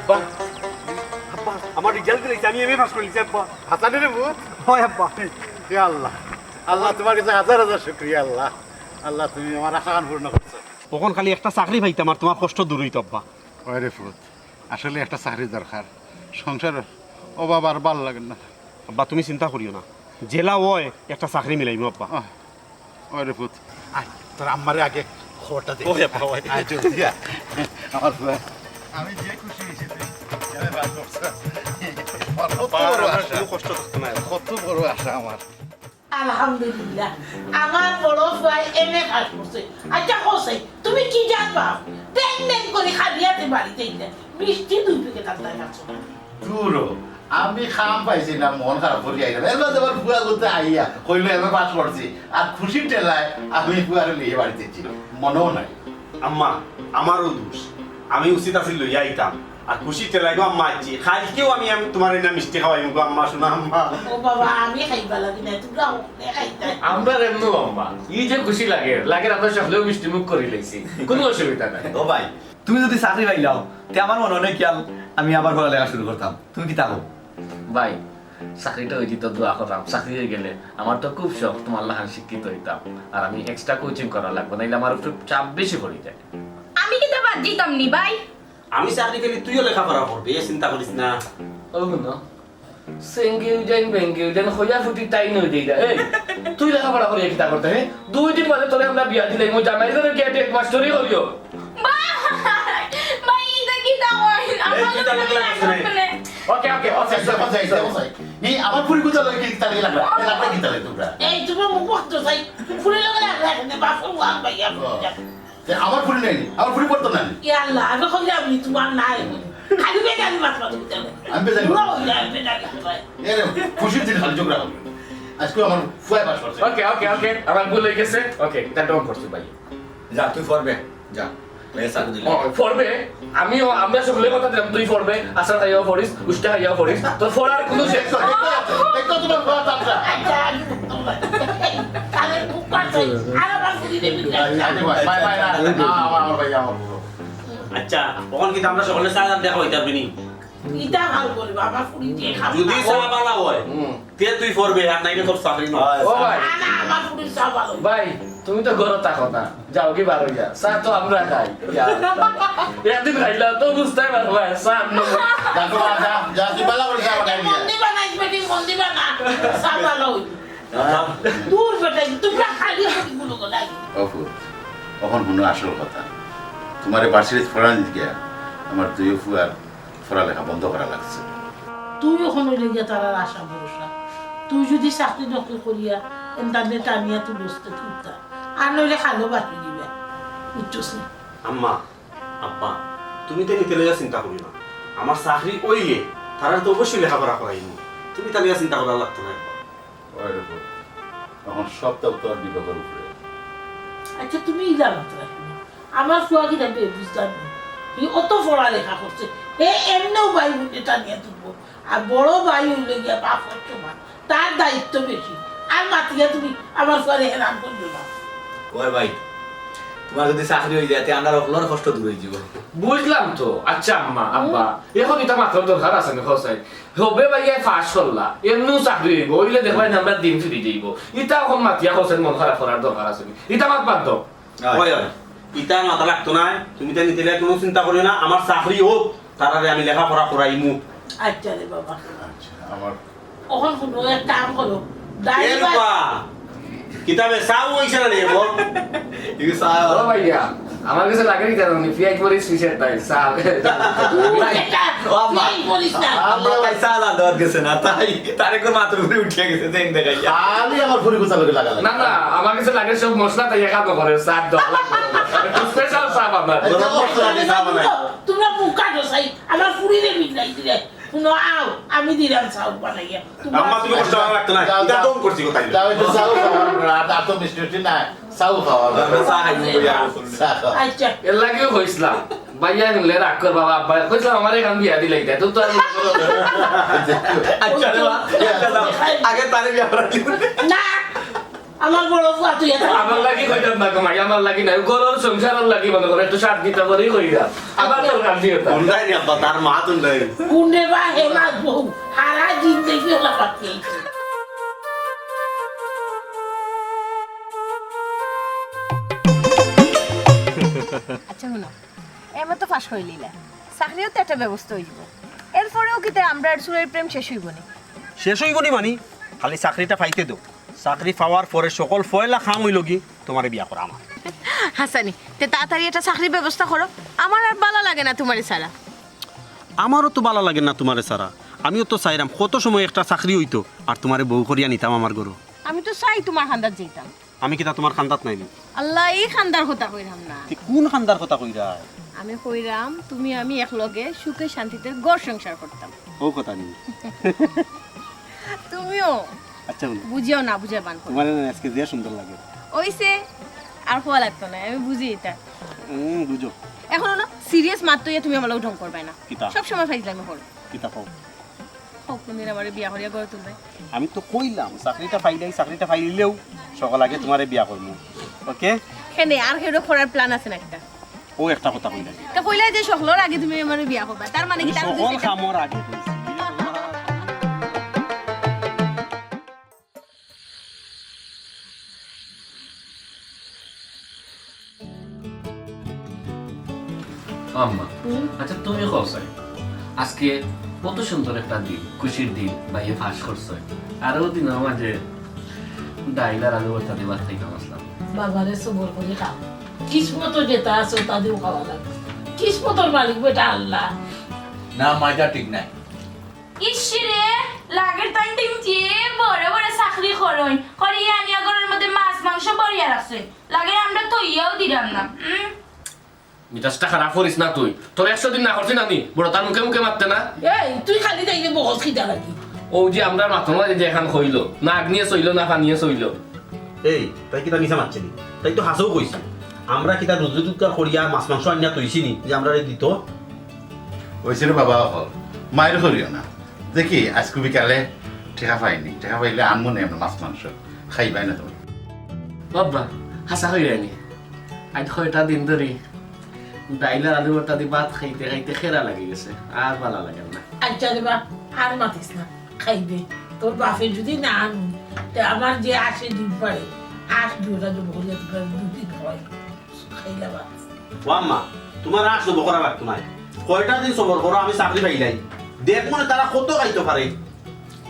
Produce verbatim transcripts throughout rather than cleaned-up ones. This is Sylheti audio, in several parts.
আব্বা, আব্বা, আমার রেজাল্ট বের অইছে, আমি এমএ পাস করিলিছি আব্বা। হাছানি রে পুত? অয় আব্বা। ইয়া আল্লাহ, আল্লাহ তুমার গেছে হাজার হাজার শুকরিয়া আল্লাহ। আল্লাহ, তুমি আমার আশাখান পূর্ণ করছো। অখন খালি একটা চাকরি পাইতাম আর তুমার কষ্ট দূর অইতো আব্বা। অয় রে পুত, আসলে একটা চাকরি দরকার, সংসারর অভাব আর ভালা লাগের না। আব্বা, তুমি চিন্তা করিও না, যেলা অয় একটা চাকরি মিলাইমু আব্বা। আহ, অয় রে পুত, আয়, তোর আম্মারে আগে খবরটা দে। অয় আব্বা, অয়। আয়, জলদি আয়। আমার পুয়া, আমি যে খুশি অইছি তুই এমএ পাস করছস। আমার কত আব্বা, বড় আমার আশা। কুনু কষ্ট থাকতো নায়। কত বড় আশা আমার। আলহামদুলিল্লাহ, আমার বড় পুয়ায় এমএ পাস করছে। আচ্ছা, কও চাই, তুমি কি জাত বাপ? দেন দেন করি খালি আতে বাড়িত আইলে, মিষ্টি দুই প্যাকেট আনতায় পারছো না। দূর হ, আমি কাম পাইছি না, মন খারাপ করি আইলাম। এর মাঝে আমার পুয়া করতে আইয়া কইলো, "এমএ পাস করছি।" আর খুশির ঠেলায় আমি পুয়ারে লইয়া বাড়িত আইছি, মনেও নাই। আম্মা, আমারও দোষ, আমি উচিত আছিল লইয়া আইতাম। আর খুশির ঠেলায় গো আম্মা আইছি, কাইলকেও আমি, আমি তুমারে না মিষ্টি খাওয়াইমু গো আম্মা, সোনা আম্মা। ও বাবা, আমি খাইবা লাগি না, তুমরা অকলে খাইতায়। আমরার এমনেও আম্মা, ই যে খুশি লাগের, লাগের আমরা সকলেউ মিষ্টি মুখ করিলাইছি, কুনু অসুবিধা নাই। ও ভাই, তুমি যুদি চাকরি পাইলাও, তে আমার মনে অয় কিয়াল আমি আবার পড়ালেখা শুরু করতাম। তুমি কিতা কও? ভাই, চাকরিটা অইতে তো দোয়া কররাম, চাকরি অইগেলে আমার তো খুব শখ তুমার লাখান শিক্ষিত অইতাম, আর আমি এক্সট্রা কোচিং করা লাগবো, নাইলে আমার উপরে চাপ বেশি পড়ি যায়। আমি কিতা বাদ দিতাম নি ভাই? আমি চাকরি পেলে তুইও লেখাপড়া করবে, এ চিন্তা করিস না। ও হুনো, সেঙ্গেউ যাইন, বেঙ্গেউ যাইন, খোঁজা ফুটি তাই নই দেই না। এই, তুই লেখাপড়া করিয়া কিতা করতে, হে? দুই দিন বাদে তোরে আমরা বিয়া দিলাইমু, জামাইর ঘরো গিয়া তুই এক মাস্টরি করিও। ভাই, ভাই, ইটা কিতা কইন? এই, আমার কিতা লগে লাগা লাগা শুনে? শুনে। ওকে, ওকে, ওকে। আচ্ছা, আচ্ছা, আচ্ছা, আচ্ছা। ই, আমার ফুরি কুতা লগে কিতা লাগা? এ লাগা কিতা লাগা তুমরা? এই, তুমরা মুখ বন্ধ চাই। ফুরি লগে লাগা, এখানে বাপর ওয়ান ভাই, আপনি ও। যান। তে আমার ফুরি নাই, আমার ফুরি পড়তো না। ইয়া আল্লাহ, আমি কইলাম নি তুমার নাই। খালি বেজালি মাত মাত করতে হবে। আমি বেজালি মাত? পুরা হইলে আমি বেজালি মাত হয়। এরে, খুশির দিন খালি ঝগড়া হবে। আজকে আমার ফুয়ায় পাস করছে। ওকে, ওকে, ওকে, আমার ভুল অই গেছে। ওকে, ইটা ডন করছি ভাই। যা, তুই পড়বে, যা। ভাইয়া চাকরি দিলে। ও, পড়বে? আমিও, আমরা সকলে কথা দিলাম, তুই পড়বে, আছাড় খাইয়াও পড়িস, উষ্টা খাইয়াও পড়িস, তোর পড়ার কুনু শেষ নাই। দেখো, দেখো, দেখো তুমার ফুয়া তামসা। আচ্ছা, আরে, মুখ পাড়ছে। আর আমার ফুরি দেবি না। আরে ভাই, ভাই, ভাই, না, না, আমার, আমার ভাই, আমার ভাই। আচ্ছা, অখন কিতা আমরা সকলে চা দেখা অইতাম নি? ইটা ভালা করি, বাবা, ফুরি দিয়া খাবো। যুদি চা ভালা অয়, হুম। তে তুই পড়বে, আর নাইলে তোর চাকরি নাই। ও ভাই। না, না, আমার ফুরির চা ভালা। ভাই, তুমি তো ঘরো থাকো না, যাও কি বার অইয়া। চা তো আমরা খাই। ইয়া। একদিন খাইলাম তো বুঝতে পারবো, ভাই, চা আমরা খাই। যা তো, যা, যা, তুই ভালা করি চা বানাই দিয়া। মন্দি বানাইস বেটি, মন্দি বানা। চা ভালা অইবো। হ্যাঁ। দূর বেটা, তুমরা খালি খালি গুলো গলাই। ও ফুত, অখন হুনো আসল কথা। তুমারে ভার্সিটিত পড়ানিত গিয়া আমার দুইও ফুয়ার পড়ালেখা বন্ধ করা লাগছে। তুই অখন অইলে গিয়া তারার আশা ভরসা। তুই যুদি চাকরি নকরি করিয়া এন্দানে টানিয়া তুলস তে তুলতা, আর নইলে খালো বাকি দিবা। বুঝছস নি? আম্মা, আব্বা, তুমি তাইন ইতা লইয়া চিন্তা করিও না। আমার চাকরি অইলে তারারে তো অবশ্যই লেখাপড়া করাইমু। তুমি ইতা লইয়া চিন্তা করা লাগতো নায়, আব্বা। ওই দেখো, অখন সবতা তো তোর বিবেকর উপরে। আচ্ছা, তুমি ইলা মাত রাখো না। আমার ফুয়া কিতা বেবুঝ জানো? হি অত পড়ালেখা করছে, হে এমনেউ ভাই বইনরে টানিয়া তুলবো। আর বড় ভাই অইলো গিয়া বাপর সমান, তার দায়িত্ব বেশি। আর মাতিয়া তুমি আমার ফুয়ারে হেরান করিও না। ওই ভাই, তুমার যুদি চাকরি অই যায়, তে আমরার হকলর কষ্ট দূর অই যিবো। বুঝলাম তো। আচ্ছা আম্মা, আব্বা, অখন ইতা মাতর দরকার আছে নি, কও চাই? হবে ভাইয়া, পাস করলা, এমনেউ চাকরি অইবো, অইলে দেখবায় নি আমরার দিন ফিরি যাইবো। ইতা অখন মাতিয়া, কও চাই, মন খারাপ করার দরকার আছে নি? ইতা মাত বাদ দেও। ওই, ওই, ইতা মাতা লাগতো নায়, তুমি তাইন ইতা লইয়া কুনু চিন্তা করিও না, আমার চাকরি অউক, তারারে আমি লেখাপড়া করাইমু। আচ্ছা রে বাবা। আচ্ছা, আমার অখন হুনো, এক কাম করো। এ রূপা, কিতা বে, চা অইছে না রে, বল? ইগু চা। ও ভাইয়া, আমার গেছে লাগে নি জানো নি, পিয়াজ মরিচ পিসের তাই, চা। ও আম্মা, এই বলিস না। আম্মা তাই চা না দেওয়ার গেছে না, তাই তার একটু মাথার উপরে উঠিয়া গেছে, দেন দেখাইয়া। খালি আমার ফুরি কুতা লগে লাগা লাগে। না, না, আমার গেছে লাগে সব মশলা তাই একা তো করে, চা দেওয়া লাগে। একটু স্পেশাল চা বানায়। এই যে মশলা দিয়ে চা বানায়। তুমরা মুখ কাটো চাই, আমার ফুরিরে বিলাই দিলে। হুনো, আও, আমি দিরাম চাউল বানাইয়া। তুমার আম্মা, তুমি কষ্ট করা লাগতো না। যাও, ইতা যাও। দম করছি কোথায়? যাও, একটু চাউ খাও, আমরা আর, আর তো মিষ্টি টিষ্টি নাই। চাউ খাও, আমরা। আমরা চা খাই, মুখ ধুইয়া। চা খাও। আচ্ছা। এর লাগিও কইছলাম, ভাইয়া হুনলে রাগ করবা, বাবা, কইছলাম, আমারে এখান বিয়া দিলাই, তাই তো, তো আর আচ্ছা রে বা, আচ্ছা, যাও। আগে তারে বিয়া করাইলি। না। আমার বড় ফুয়া তুই এত আমার লাগি কইতাম না গো মাই, আমার লাগি না, ঘরর সংসারর লাগি মনে করো একটু শান্তি তো করেই কইরা। আবার তো শান্তি হতো। কোনটাই রে আব্বা, তার মা তুললাই। কোনটা বা হেলা বউ, হারা জিন্দেগি ওলা পাতি। আচ্ছা, হুনো, এমএ তো পাশ করিলিলা, চাকরিও তো একটা ব্যবস্থা অইযিবো। এরপরেও কিতা আমরার চুড়াইর প্রেম শেষ অইবো নি? শেষ অইবো নি মানি? খালি চাকরিটা পাইতে দেও। চাকরি পাওয়ার পরে সকল পয়লা কাম অইলো গি, তুমারে বিয়া করা আমার। হাছানি, তে তাড়াতাড়ি একটা চাকরির ব্যবস্থা করো। আমার আর বালা লাগে না তুমারে ছাড়া। আমারও তো বালা লাগে না তুমারে ছাড়া। আমিও তো চাইরাম কত সময় একটা চাকরি অইতো, আর তুমারে বউ করিয়া নিতাম আমার ঘরো। আমি তো চাই তুমার খান্দাত যাইতাম। আমি কিতা তুমার খান্দাত নাইনি? আল্লাহ, ই খান্দার কথা কইরাম না। তে কোন খান্দার কথা কইরায়? আমি কইরাম, তুমি আমি একলগে সুখে শান্তিতে ঘর সংসার করতাম। অউ কথা নি। তুমিও আচ্ছা, বন্ধু। বুঝিও না, বুঝার ভান করো। তুমারে না আজকে যে সুন্দর লাগে। অইছে, আর কওয়া লাগতো না, আমি বুঝি ইতা। হুম, বুঝো। অখন না, serious মাত অইয়া তুমি আমার লগে ঢং করবায় না। কিতা? সব সময় ফাইজলামি করো। কিতা কও? কও, কোনদিন আমারে বিয়া করিয়া ঘরো তুলবায়? আমি তো কইলাম, চাকরিটা পাইলাই, চাকরিটা পাইলেউ সকল আগে তুমারে বিয়া করমু। ওকে? কেনে, আর কেউরে করার plan আছে না কিতা? অউ একটা কথা কইলাই। তে কইলাই যে সকলর আগে তুমি আমারে বিয়া করবায়, তার মানে কিতা? আমি সকল কামর আগে কইছি। আম্মা, হুম? আচ্ছা তুমি কও চাই, আজকে কত সুন্দর একটা দিন, খুশির দিন, ভাইয়ে পাশ করছে, আর অউ দিনর মাঝে ডাইল আর আলু ভর্তা দি ভাত খাইতাম আছলাম। বাবারে সবর করি খাও, কিসমতো যেটা আছে ওটা দিয়েউ খাওয়া লাগে, কিসমতর মালিক বেটা আল্লাহ। না, মাইটা ঠিক নাই। ইশ রে, লাগের তাইন তাইন যে বড় বড় চাকরি করইন, করিয়া আনিয়া ঘরর মধ্যে মাছ মাংস ভরিয়া রাখছইন, লাগের আমরা থইয়াও দিরাম না। উম। মিজাজটা খারাপ করিস না তুই, তোর একশো দিন না করছি না নি, বড় তার মুখে মুখে মাততে না। এই, তুই খালি তাইলে বকস কিতা লাগি? অউ যে আমরার মাতন যে এখান কইলো, না আগ্নিয়ে সইলো, না পানিয়ে সইলো। এই, তাই কিতা মিছা মাতছে নি? তাই তো হাছাউ কইছে। আমরা কিতা রুজি রোজগার করিয়া মাছ মাংস আনিয়া থইছি নি যে আমরারে দিতো? অইছে রে বাবা, অকল মাইর করিও না। দেখি, আইজকু বিকালে টেকা পাইনি, টেকা পাইলে আনমু নে আমরা মাছ মাংস, খাইবায় না তুমি। বাবা, হাছা কইরায় নি? আইজ কয়টা দিন ধরি ডাইল আর আলু ভর্তা দি ভাত খাইতে খাইতে খেরা লাগি গেছে, আর বালা লাগে না। আচ্ছা রে বা, আর মাতিস না, খাইবে। তোর বাপে যদি না আনু, তে আমার যে আসে ডিম পাড়ে, আস দুটা জব করিয়া তোরা দুদিন খাওয়াই। খাইলা ভাত। ও আম্মা, তুমার আর সবর করা লাগতো নায়। কয়টা দিন সবর করো, আমি চাকরি পাইলাই। দেখমু নে তারা কত খাইতো পারে।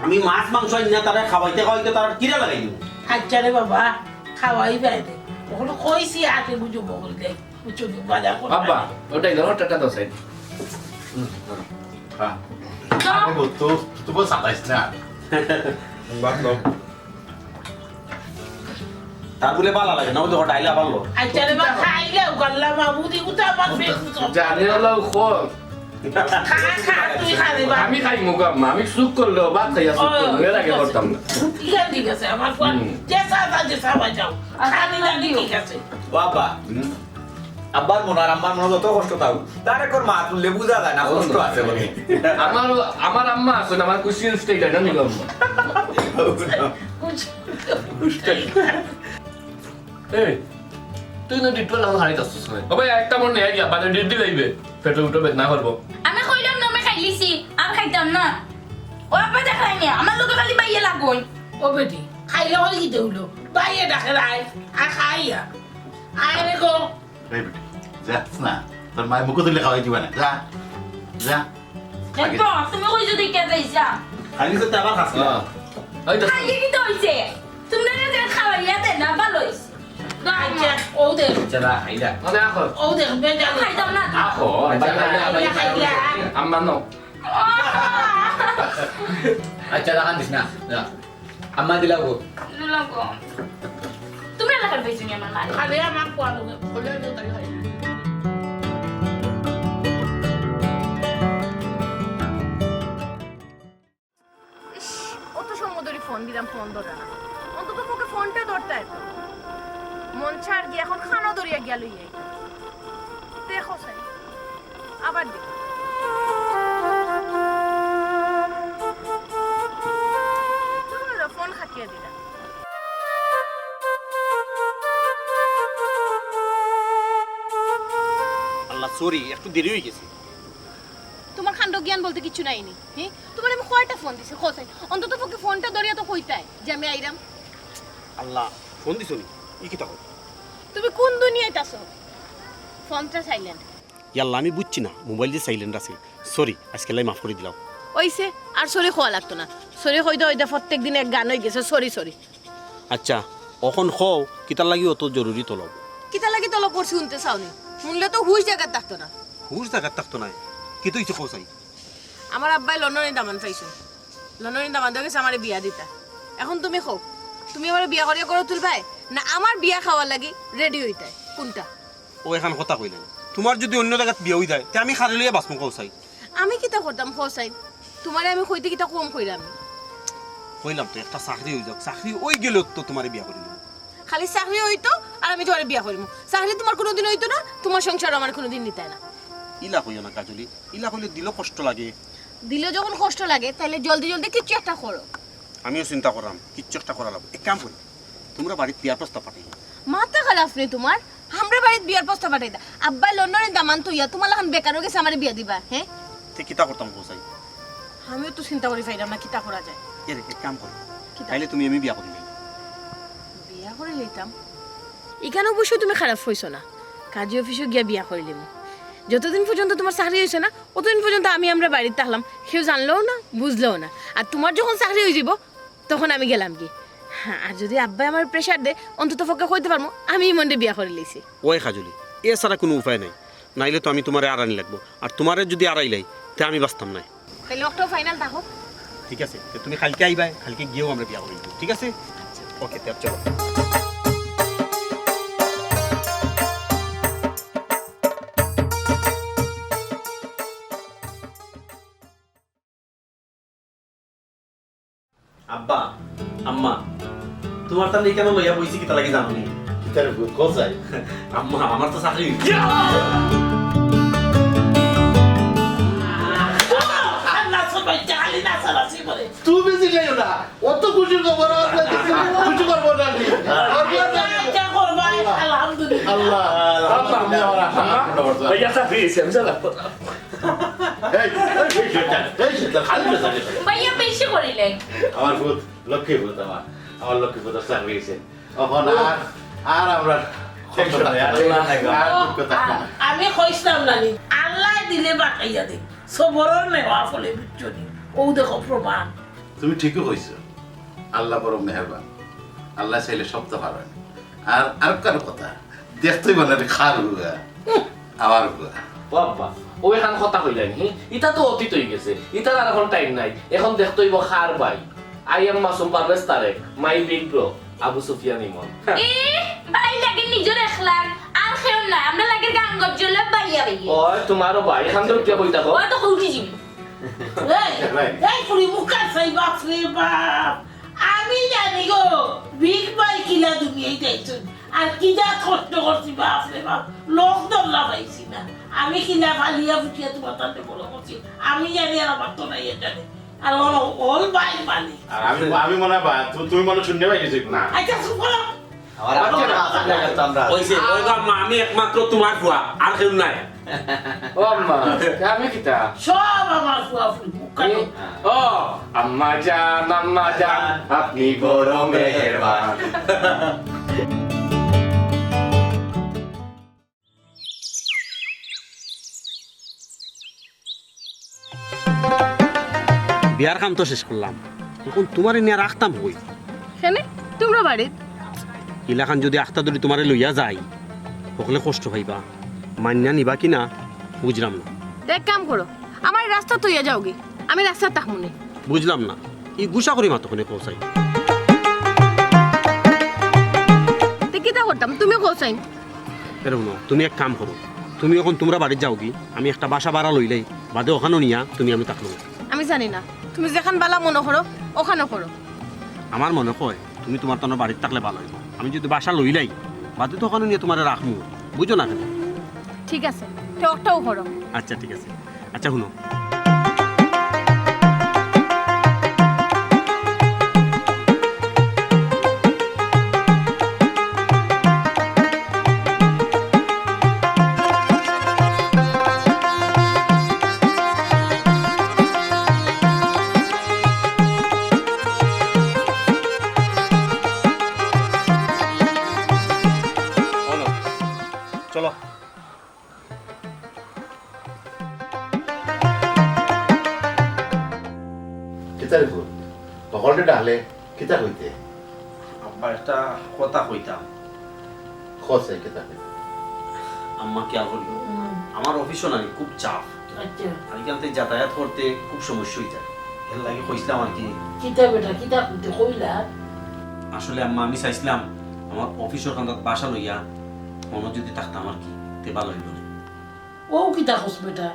আমি মাছ মাংস আনিয়া তারা খাওয়াইতে খাওয়াইতে তারা কিরা লাগাই দিমু। আচ্ছা রে বাবা, খাওয়াই বাইরে। অখন কইছি আগে বুঝো বগল দে। বুঝছো নি? বাজার করো। বাবা, ওটাই ধরো, টাটা দাও সাইড। হুম, ধরো। হ্যাঁ। আরে গো, তো, তো বল সাতাইশ না। বাদ দাও। তার বুলে বালা লাগে না, অউ দেখো ডাইল আবার লো। আচ্ছা রে বা, খাইলে উকাল্লা বাবু, দি উতা আমার পেট উতা। জানি হলো খোল। খা, খা, তুই খা রে বা। আমি খাইমু গো আম্মা, আমি চুপ করলেও ভাত খাইয়া চুপ ও, করমু, এর আগে ঠিক আছে। করতাম না। ঠিক আছে, ঠিক আছে, আমার ফুয়া, হুম। যে চা, চা, যে চা, ভাই যাও। আচ্ছা, খালি লাগে, দিও। ঠিক আছে। বাবা, হুম। আব্বার মনো আর আম্মার মনো যত কষ্ট থাউক, তারেকর মা তুললে বুঝা যায় না, কষ্ট আছে বলে। আমারও, আমার আম্মা আছইন, আমার খুশি উঠতে এটা, জানি গো আম্মা। এই, তুই না ডিটুয়া লাল হারাই যাচ্ছিস না। ও ভাই, একটা মন নেই গিয়া, বাদে ডিট দিলাইবে। পেটে উঠবে, না পারবো। আমি কইলাম না, আমি খাইলিছি, আর খাইতাম না। ও আব্বা দেখলাই না, আমার লগে খালি বাইয়ে লাগই। ও বেটি, খাইলে হলে কি দেউলো? বাইয়ে ডাকে রাই, আর খাইয়া। আয় রে গো। এই বেটি, যাস না। তোর মায় মুখো তুলে খাওয়াই দিবা না। যা, যা। এই তো, তুমি কই যদি কে যাইছা? খালি তো আবার খাস না। হ্যাঁ। ওই তো। খাইলে কি তো হইছে? তুমি না যে খাওয়াইয়া দে না, ভালো হইছে। আচ্ছা, ও দেখ। আচ্ছা, না, খাই না। ও দেখো। ও দেখ, বেজান। খাইতাম না। আহো, আচ্ছা, খাই না, খাই না, খাই না। আম্মা নো। আহ! আচ্ছা, রাখান দিস না। যা। আম্মা দিলাও গো। দিলাও গো। তুমি এলাকার বেশি নিয়ে আমার মারি। আরে আমার পোয়া লোক। ইস, অত সময় ধরি ফোন দিলাম, ফোন ধরে না। অন্তত পক্ষে ফোনটা ধরতে আইতো। মন ছাড় গিয়া এখন খানো ধরিয়া গিয়া লইয়া আইতো। দেখো চাই, আবার দেখো। চলো, ফোন কাটিয়া দিলাম। সরি, একটু দেরি অই গেছে। তুমার কাণ্ড জ্ঞান বলতে কিচ্ছু নাই নি, হি? তুমারে আমি কয়টা ফোন দিছি, কও চাইন? অন্তত পক্ষে ফোনটা ধরিয়া তো কইতায় যে আমি আইরাম। আল্লাহ, ফোন দিছো নি? ই কিতা কও? তুমি কুন দুনিয়াত আছো? ফোনটা silent। ইয়াল্লা, আমি বুঝছি না, মোবাইল যে silent আছিল। সরি, আইজকার লাগি মাফ করি দিলাও। অইছে, আর সরি কওয়া লাগতো না। সরি কইতে কইতে প্রত্যেক দিন এক গান অই গেছে, সরি, সরি। আচ্ছা, অখন কও, কিতার লাগি অত জরুরি তলব? কিতার লাগি তলব করছি হুনতে চাও নি? হুনলে তো হুশ জাগাত থাকতো না। হুশ জাগাত থাকতো নায়? কিতা অইছে কও চাই? আমার আব্বায় লন্ডনে দামান পাইছইন। লন্ডনে দামান দিয়া গেছে আমারে বিয়া দিতা। অখন তুমি কও, তুমি আমারে বিয়া করিয়া ঘরো তুলবায়, না আমার বিয়া খাওয়ার লাগি রেডি অইতায়? কুনটা? অউ একখান কথা কইলায়, তুমার যুদি অইন্য জাগাত বিয়া অই যায়, তে আমি কারে লইয়া বাচমু কও চাই? আমি কিতা করতাম কও চাইন? তুমারে আমি কইতে কিতা কম কইরাম নি? কইলাম তো, একটা চাকরি অই যাউক, চাকরি অই গেলে তো তুমারে বিয়া করিমু। খালি চাকরি অইতো আর আমি তুমারে বিয়া করিমু। চাকরি তুমার কুনুদিন অইতো না, তুমার সংসারো আমারে কুনুদিন নিতায় না। ইলা কইও না কাজলি, ইলা কইলে দিলো কষ্ট লাগে। দিলো যখন কষ্ট লাগে, তাইলে জলদি জলদি কিচ্ছু একটা করো। আমিও চিন্তা কররাম, কিচ্ছু একটা করা লাগবো। এক কাম করি, তুমরার বাড়িত বিয়ার প্রস্তাব পাঠাই। মাথা খারাপ নি তুমার? আমরার বাড়িত বিয়ার প্রস্তাব পাঠাইতা? আব্বায় লন্ডনে দামান থইয়া তুমার লাখান বেকার অই গেছে আমারে বিয়া দিবা, হে? তে কিতা করতাম কও চাই? আমিও তো চিন্তা করি পাইরাম না কিতা করা যায়। এরে, এক কাম করো, কিতা? তাইলে তুমি আমি বিয়া করি লই। বিয়া করি লইতাম? ইখান অবশ্য তুমি খারাপ কইছো না, কাজী অফিসো গিয়া বিয়া করি লইমু। যতদিন পর্যন্ত তুমার চাকরি অইছে না, অতদিন পর্যন্ত আমি আমরার বাড়িত থাকলাম, কেউ জানলোও না, বুঝলোও না। আর তুমার যখন চাকরি অই যাইবো, তখন আমি গেলামগি। হ্যাঁ, আর যুদি আব্বায় আমারে pressure দেয়, অন্তত পক্ষে কইতে পারমু আমি ইমনরে বিয়া করি লইছি। ওই কাজলি, এ ছাড়া কুনু উপায় নাই, নাইলে তো আমি তুমারে আরানি লাগবো, আর তুমারে যুদি আরাইলাই, তে আমি বাচতাম নায়। তাইলে অকটাউ final থাকউক। ঠিক আছে, তে তুমি কাইলকে আইবায়, কাইলকে গিয়াউ আমরা বিয়া করি, ঠিক আছে? আচ্ছা। ওকে, তে চলো। আব্বা, আম্মা, তুমার তান ইখানো লইয়া বইছি কিতার লাগি জানো নি? কিতার লাগি? কও চাই। আম্মা, আমার তো চাকরি অইছে। আল্লাহ, সবাই জানি না, সারা জীবনে। তুমি জিগাইও না, অত খুশির খবর আমরা দিছি, খুশি করবো না নি? আল্লাহ, আল্লাহ, আল্লাহ। ভাইয়া, চাকরি অইছে, আমি সালাম। এই, এই, এই, এই, এই, খালি না চাকরি। ভাইয়া, বেশি করিলেন। আমার পুত, লক্ষ্মী পুত আমার, আমার লক্ষ্মী পুত চাকরি অইছে। অখন আর, আর আমরা কষ্ট থাকতো না। আর দুঃখ থাকতো না। আমি কইছিলাম না নি, আল্লায় দিলে বাকাইয়া দেইন, সবরর মেওয়া ফলে, বুঝছো নি? অউ দেখো প্রমাণ। তুমি ঠিকউ কইছো, আল্লা বড় মেহেরবান, আল্লায় চাইলে সব তো পারইন। আর আরোকখান কথা, দেখতে মানে কার ফুয়া, আমার ফুয়া। ও আব্বা, অউ একখান কথা কইলায় নি, ইতা তো অতীত অইগেছে, ইতার আর অখন time নাই, অখন দেখতে অইবো কার ভাই। I am মাসুম পারভেজ Tarique, my big bro, Abu সুফিয়ান ইমন। এ, ভাই লাগের নিজর একলার, আর কেউ না, আমরা লাগের গাঙর জলে ভাইয়া ভাইয়া। ওই, তুমারও ভাই, খান্দর কিয়া বই থাকো? ওই তো কউঠি জিমি। এই, এই ফুড়ি মুখার চাই, বাপ রে বাপ। আমি জানি গো, বিগ ভাই কিলা দুনিয়াত আইছইন। আর কি জাত কষ্ট করছি, বাপ রে বাপ। লগ ধরলা পাইছি না। আমি কিলা ফালিয়া ফুটিয়া তুমার তাতে বড় করছি। আমি জানি আর আমার তো নাই জানে। আর অখন অল ভাইর মালিক। আর আমি, আমি মনে হয় বা-, তু-, তুমি মনে হয় শুনতে পাইছো না। আচ্ছা, চুপ করো। আমার আব্বা না, আপনার কাছে আমরা। ওই যে, ওই তো আম্মা, আমি একমাত্র তুমার ফুয়া, আর কেউ নাই। ও আম্মা, আমি কিতা? সব আমার ফুয়া ফুল, মুখ কাটো। এ, ও, আম্মা জান, আম্মা জান, আপনি বড় মেহেরবান। বিয়ার কাম তো শেষ করলাম, অখন তুমারে নিয়া রাখতাম কই? কেনে? তুমরার বাড়িত। ইলাখান যুদি আখতা ধরি তুমারে লইয়া যাই, হকলে কষ্ট পাইবা, মাইন্না নিবা কি না, বুঝলাম না। তে এক কাম করো, আমারে রাস্তাত থইয়া যাওগি, আমি রাস্তাত থাকমুনে। বুঝলাম না, ই গুসা করি মাতো কেনে কও চাই। তে কিতা করতাম, তুমি কও চাই। এরে হুনো, তুমি এক কাম করো, তুমি অখন তুমরার বাড়িত যাওগি, আমি একটা বাসা ভাড়া লইলাই, বাদে অখানো নিয়া তুমি আমি থাকমু। আমি জানি না, তুমি যেখান ভালা মনো করো, অখানো করো। আমার মনে কয়, তুমি তুমার তানর বাড়িত থাকলে ভালা অইবো। আমি যুদি বাসা লইলাই, বাদে তো অখানো নিয়া তুমারে রাখমু, বুঝো না কেনে? ঠিক আছে, তে অটাউ করো। আচ্ছা, ঠিক আছে। আচ্ছা, হুনো। হকলরে ডাকলে কিতা কইতে? আব্বা, একটা কথা কইতাম। ক চাই, কিতা কইতে? আম্মা, খেয়াল করিও। হুম। আমার অফিসও না খুব চাপ। আচ্ছা। আর ইখান থাকি যাতায়াত করতে খুব সমস্যা অইযায়। এরলাগি কইছিলাম আর কি। কিতা বেটা, কিতা কইতে কইলা? আসলে আম্মা, আমি চাইছিলাম আমার অফিসর কান্দাত বাসা লইয়া অনো যদি থাকতাম আর কি, তে ভালা অইলো নে। ও কিতা কস বেটা?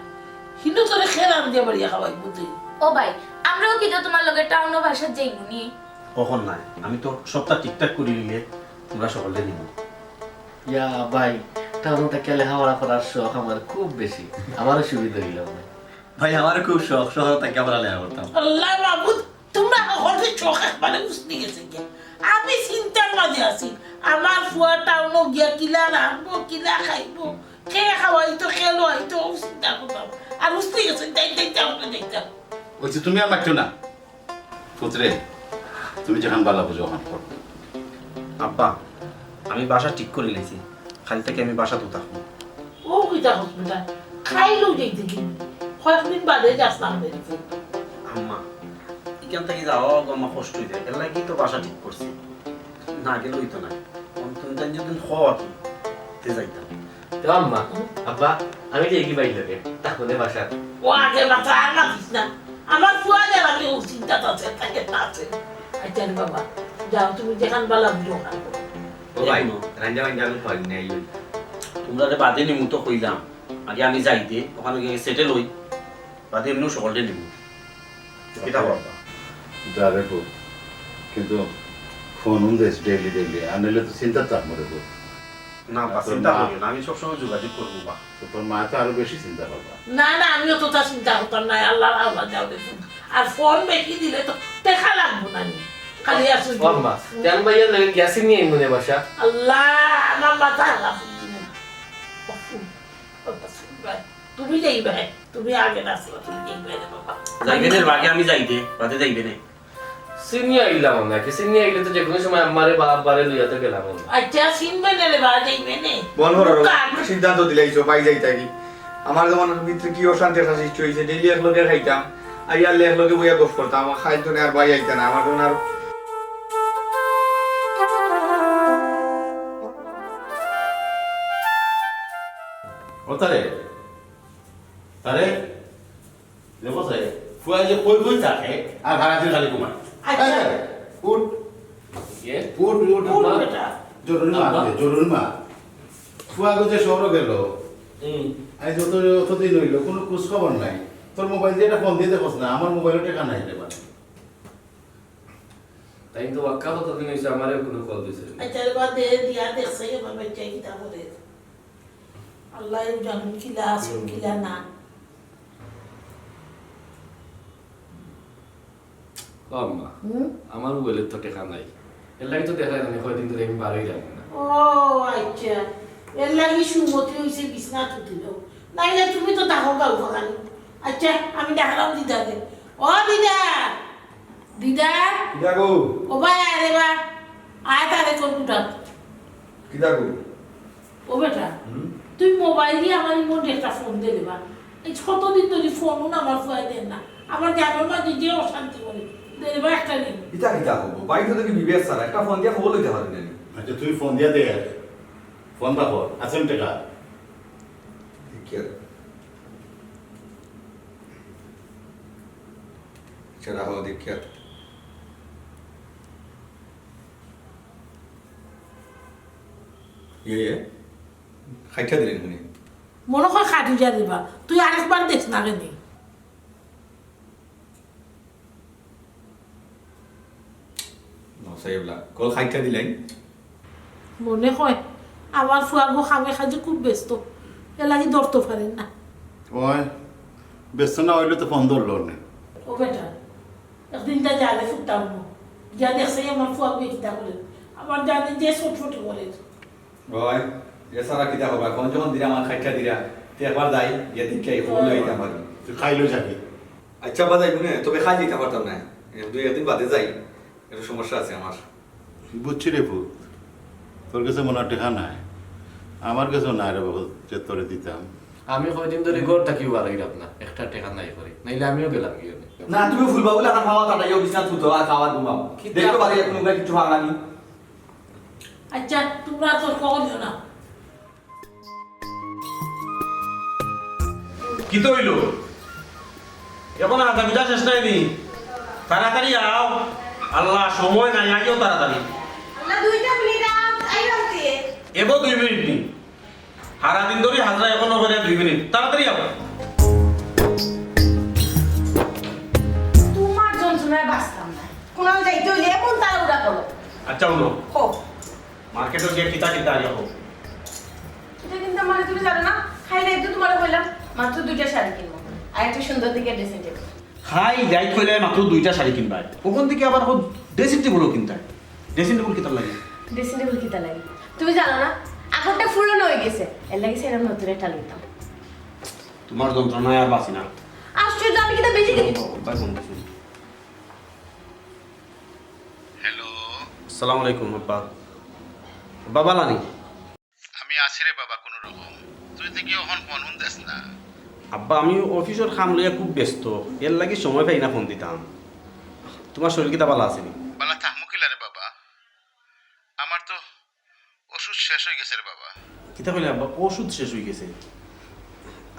হিনো তোরে কে রান্দিয়া বাড়িয়া খাওয়াইবো তে? ও ভাই, আমরাও কিতা তুমার লগে টাউনো বাসাত যাইমু নি? অখন নায়, আমি তো সবটা ঠিকঠাক করি নিলে তুমরা হকলরে নিমু। ইয়া ভাই, টাউনো থাকিয়া লেখাপড়া করার শখ আমার খুব বেশি, আমারও সুবিধা অইলো। ভাই, আমারও খুব শখ, শহরো থাকিয়া আমরা লেখা করতাম। আল্লাহ মাবুদ, তুমরা হকলর শখ একবারে উছলি গেছে গিয়া। আমি চিন্তার মাঝে আছি, আমার ফুয়া টাউনো গিয়া কিলা রানবো, কিলা খাইবো, কে খাওয়াইতো, কে লওয়াইতো, অউ চিন্তা করতাম। আর উছলি গেছে, যাই, যাই, যাই, যাই, যাই। ওই যে তুমি আর মাতিও না। পুতরে, তুমি যেখান ভালা বুঝো অখান করো। আব্বা, আমি বাসা ঠিক করি লাইছি, কাইল থাকি আমি বাসাত থাকমু। ও কিতা কস বেটা, কাইলউ যাইতে কি? কয়েকদিন বাদে যাস না আমাদের কাছে। আম্মা, ইখান থাকি যাওয়া অউক আম্মা কষ্ট অইযায়, এরলাগি তো বাসা ঠিক করছি, না গেলে অইতো নায়। অখন তুমি তাইন যদি কও আর কি, তে যাইতাম। তো আম্মা, আব্বা, আমি যাইগি ভাইর লগে, থাকমু নে বাসাত। ও আগে মাথা আর মাতিস না। আমার ফুয়া যার আমি অউ চিন্তাত আছে, তাকে আছে। আচ্ছা রে বাবা, যাও তুমি যেখান ভালা বুঝো অখান করো। ও ভাই, দেখো। রান্দা বান্দা আমি খাওয়াই নাই। তুমরারে বাদে নিমু তো কইলাম, আগে আমি যাই দে, অখানো গিয়া settle অই। বাদে এমনেউ হকলরে নিমু। কিতা করবা? যা রে পুত, কিন্তু ফোন উন দেস daily daily, আর নাইলে তো চিন্তাত থাকমু রে পুত। না বা, তোর চিন্তা মা করিও না, আমি সবসময় যোগাযোগ করমু বা। তো তোর মা তো আরো বেশি চিন্তা করবা। না, না, আমি অততা চিন্তা করতাম নায়, আল্লার হাওলা যাও রে পুত। আর ফোন বেশি দিলে তো টেকা লাগবো না নি। খালি আসুন। ও আম্মা, জান ভাইয়ার লগে গেছি নি এমনে বাসা? আল্লাহ, আমার মাথা খারাপ অই গেল। তুমি যাইবায়, তুমি আগে না ছিল, তুমি যাইবায় রে বাবা। যাইবে নে, আগে আমি যাই দে, বাদে যাইবে নে। চিনিয়া আইলাম আমরা, কি চিনিয়া আইলে তো যে কোনো সময় আম্মারে বা আব্বারে লইয়া তো গেলাম আমরা। আচ্ছা, চিনবে না রে বা, যাইবে নে। মন হরো, কার? সিদ্ধান্ত দিলাইছো, পাই যাইতা কি? আমার জমানার ভিতরে কি অশান্তি একটা সৃষ্টি হইছে, daily এক লগে খাইতাম, আইয়ার এক লগে বইয়া গফ করতাম, আমার খাইতো না আর ভাই আইতা না, আমার জন্য আর ও তারে, তারে, দেখো স্যার, ফুয়া যে কই কই থাকে, আর ভাড়া দিয়ে খালি ঘুমায়। আচ্ছা। এই তারে, উঠ। ইয়ে? উঠ, উঠ, উঠ, উঠ। বেটা। জরুরি মা, আব্বা। জরুরি মা। ফুয়া গো যে শহরে গেল। হুম। আজ অত, অতদিন হইল, কোনো খোঁজ খবর নাই। তোর মোবাইল দিয়ে একটা ফোন দিয়ে দেখোস না, আমার মোবাইলও টেকা নাই রে বা। তাই তো ওয়াক্কা কতদিন হইছে, আমারেও কোনো কল দিছে না। আচ্ছা, এবার দে, দিয়া দেখছে, এবার বাচ্চায় কিতা করে। আল্লাহ জানুন কিলা আছে, হুম। কিলা না। ও আম্মা, হুম? আমার মোবাইলের তো টেকা নাই। এর লাগি তো দেখা যায় না, কয়দিন ধরে আমি বারোই যাবো না। ও আচ্ছা, এর লাগি সুমতি হইছে বিছনা তুলিল। নাইলে তুমি তো দেখো গাও ফাঁকানি। আচ্ছা, আমি ডাকলাম দিদারে। ও দিদা, দিদা। কিতা গো? ও ভাই, আরে বা, আয় তারে তোর কুটাত। কিতা গো? ও বেটা, হুম? তুই মোবাইল দিয়া আমার ইমন একটা ফোন দে রে বা। এই কতদিন ধরে ফোন উন আমার ফুয়ায় দেন না। আমার জানোর মাঝে যে অশান্তি করে। দে রে বা একটা দিন। ইতা কিতা হবো? বাড়িতে তো কি বিবেক ছাড়া একটা ফোন দিয়া খবর লইতে পারে না। আচ্ছা, তুই ফোন দিয়া দে। ফোন রাখো, আছেন টেকা? দেখিয়া। আচ্ছা, রাখো, দেখিয়া। ইয়ে, ইয়ে। খাইটা দিলেন উনি। মনে হয় খাটি যা দিবা। তুই আরেকবার দেখ না কেনে? না, সাহেবলা, কল খাইটা দিলেন। মনে হয় আমার ফুয়াগো খামে খাজে খুব ব্যস্ত, এর লাগি ধরতে পারেন না। ওই, ব্যস্ত না হইলে তো ফোন ধরলো না। ও বেটা, একদিন তা জালে ফুটতাম না। যা দেখছে আমার ফুয়াগো কিতা করে, আমার জানে যে ছটফটি করে। ওই, এছাড়া কিতা করবা? ফোন যখন দিরা, আমার খাইটা দিরা, তুই একবার যাই, গিয়া দেখি এই খবর লই আইতাম পারি। তুই খাইলো যাবি। আচ্ছা, বা যাইবো নে, তবে খাই দিতে পারতাম না। এ, দুই একদিন বাদে যাই, একটু সমস্যা আছে আমার। বুঝছি রে পুত, তোর কাছে মনে হয় টেকা নাই, আমার কাছেও নাই রে বাবা, যে তোরে দিতাম। আমি কয়দিন ধরে ঘর থাকি বারইরাম না, একটা টেকা নাই করে, নাইলে আমিও গেলাম গিয়ে। না, তুমি ফুলবাবু লাখান খাওয়া, তাড়াতাড়ি বিছনাত হুতো আর খাওয়া ঘুমাও। দেখো বাড়ি এখন উগা কিছু ভাঙা নি। আচ্ছা, তোমরা তর্ক করিও না। কিতা অইলো? এখন আধা ঘন্টা শেষ নাই নি? তাড়াতাড়ি আও। আল্লাহ, সময় নাই, আইও তাড়াতাড়ি। আল্লাহ, দুইটা মিনিট আও, আইরাম তে। এবো দুই মিনিট নি। সারাদিন ধরি হাজরা এখনো করে দুই মিনিট। তাড়াতাড়ি আও। তোমার যন্ত্রণায় বাঁচতাম না। কোনাও যাইতে অইলে এমন তাড়াহুড়া করো। আচ্ছা, হুনো। কও। মার্কেটো গিয়া কিতা কিতা আইয়া কও। কিতা কিনতাম মানে তুমি জানো না? খাই নাই তো তোমারে কইলাম, মাত্র দুইটা শাড়ি কিনবো। আর একটা সুন্দর দেখে ড্রেসিং টেবিল। খাই যাই কইলে মাত্র দুইটা শাড়ি কিনবায়। ওখান থেকে আবার ড্রেসিং টেবিলও কিনতায়। ড্রেসিং টেবিল কিতার লাগি? ড্রেসিং টেবিল কিতার লাগি? তুমি জানো না? আগরটা পুরানো অই গেছে। এর লাগি সেরকম নতুন একটা লইতাম। তোমার যন্ত্রণায় আর বাঁচি না। আশ্চর্য, আমি কিতা বেশি দেখি? ও, ভাই ফোন করছি। হ্যালো। আসসালামু আলাইকুম আব্বা। আব্বা, বালা নি? আমি আছি রে বাবা কোনো রকম। তুই তো কি এখন ফোন উন দেস না? আব্বা, আমি অফিসর কাম লইয়া খুব ব্যস্ত, এর লাগি সময় পাই না ফোন দিতাম। তোমার শরীর কিতা বালা আছে নি? বালা থাকমু কিলা রে বাবা, আমার তো ওষুধ শেষ অই গেছে রে বাবা। কিতা কইলে আব্বা, ওষুধ শেষ অই গেছে?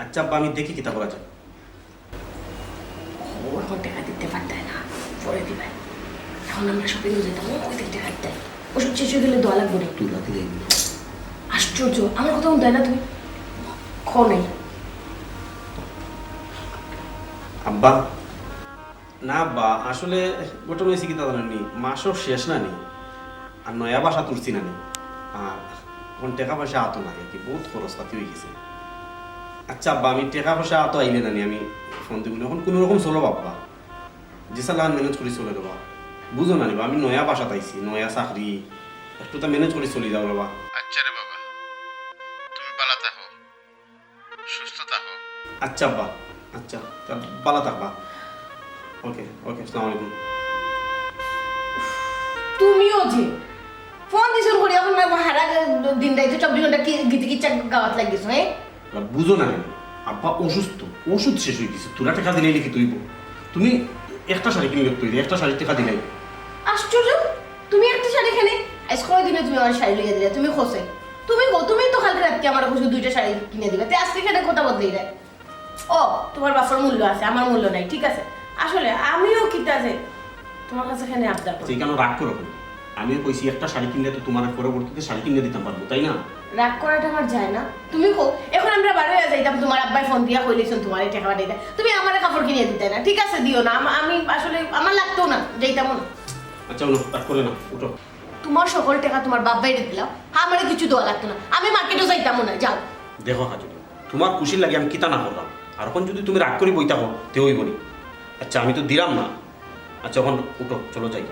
আচ্ছা আব্বা, আমি দেখি কিতা করা যায়। ও এখন টেকা দিতে পারতায় না, পরে দিবায়। এখন আমরা শপিং এ যাইতাম, ও কই থেকে টেকা দিতায়? ওষুধ শেষ অই গেলে দেওয়া লাগবো নি। তুই রাতে যাইবি না। আশ্চর্য, আমার কথা হুনতায় না তুমি? খ নাই। আব্বা, না আব্বা, আসলে ঘটনা অইছে কিতা জানো নি, মাসও শেষ না নি, আর নয়া বাসা তুলছি না নি, আর এখন টেকা পয়সা আতো নাই আর কি, বহুত খরচ পাতি অই গেছে। আচ্ছা আব্বা, আমি টেকা পয়সা আতো আইলে না নি, আমি ফোন দিমু নি। এখন কোনো রকম চলো আব্বা, যে সালান ম্যানেজ করি চলে দেবা, বুঝো না নি বা, আমি নয়া বাসাত আইছি, নয়া চাকরি, একটু তা ম্যানেজ করি চলি যাও রে বা। আচ্ছা রে বাবা, তুমি বালা থাকো, সুস্থ থাকো। আচ্ছা আব্বা, আচ্ছা, তা বালা থাকবা। ওকে, ওকে, আসসালামু আলাইকুম। তুমিও যে ফোন দিছুন করি, এখন না হারা দিন রাইতে চব্বিশ ঘন্টা কি গীতি কিচ্ছা গাওয়াত লাগিস, হ্যাঁ? না, বুঝো না কেন? আব্বা অসুস্থ, ওষুধ শেষ অই গেছে, তোরা টেকা দিলে নাকি তুইব? তুমি একটা শাড়ি কিনলে তুই, একটা শাড়ির টেকা দিলাই। আশ্চর্য, তুমি একটা শাড়ি কেনে? আইজ কয়দিনে তুমি আমার শাড়ি লইয়া দিলে, তুমি খোঁজে। তুমি গো, তুমি তো কালকে রাত্রে আমার খুশি দুইটা শাড়ি কিনে দিবে, তে আজকে কেনে কথা বদলাই দেয়? ও, তোমার বাপর মূল্য আছে, আমার মূল্য নাই, ঠিক আছে? আসলে আমিও কিতা যে তোমার কাছে কেনে আবদার করি। সেই কেন রাগ করো কেন? আমি কইছি একটা শাড়ি কিনলে তো তোমার পরবর্তীতে শাড়ি কিনে দিতাম পারবো, তাই না? রাগ করাটা আমার যায় না। তুমি কো, এখন আমরা বার হইয়া যাইতাম, তোমার আব্বাই ফোন দিয়া কইলিছুন তোমারে টেকা পাঠাইতা। তুমি আমারে কাপড় কিনে দিতায় না, ঠিক আছে, দিও না। আমা-, আমি আসলে, আমার লাগতো না, যাইতামও না। আচ্ছা, উঠো, রাগ করে না, উঠো। তোমার সকল টেকা তোমার বাপ ভাইরে দিলাও, আমারে কিছু দেওয়া লাগতো না, আমি মার্কেটও যাইতামও না, যাও। দেখো কাজলি, তোমার খুশির লাগি আমি কিতা না করলাম, আর এখন যদি তুমি রাগ করি বই থাকো, তে অইব নি। আচ্ছা, আমি তো দিলাম না। আচ্ছা, এখন উঠো, চলো যাই।